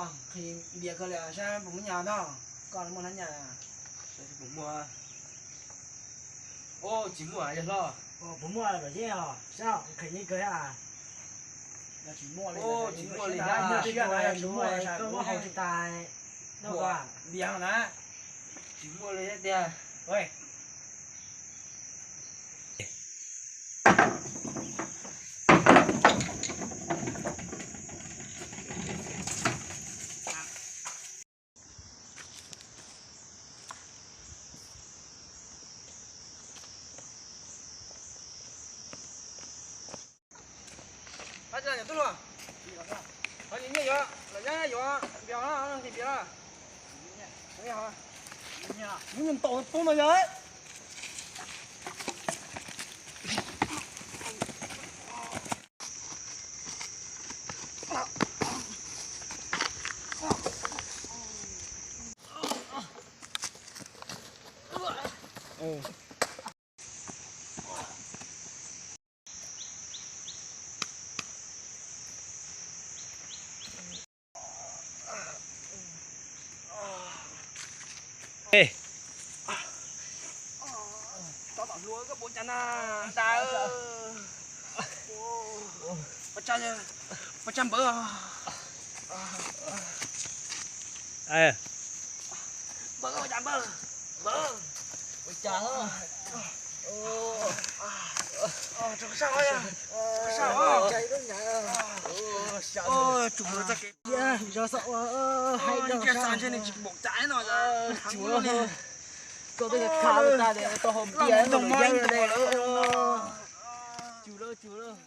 Nqhis npias kawg li saib puas muaj nyaj tau. Koj muaj hnab nyaj? Puas muaj? Tsis muaj yog hlob. Puas muaj los zeb os, saib nqhis yeej kawg thiab. Tsis muaj li, tsis muaj li, tsis muaj li, koj muab hau tsis tas. Npias na. Tsis muaj li tiag. Nws ntaus tub no yog. Tab tom hluas koj puas cas na, dab? Puas tsa npawv? Npawv, puas cas npawg? Npawv, puas cas? Tsum txoj kev, hais rau ntshe nws tsis pom cas no. Koj twb khav tas tau hau npias no, tsum lawm, tsum lawm.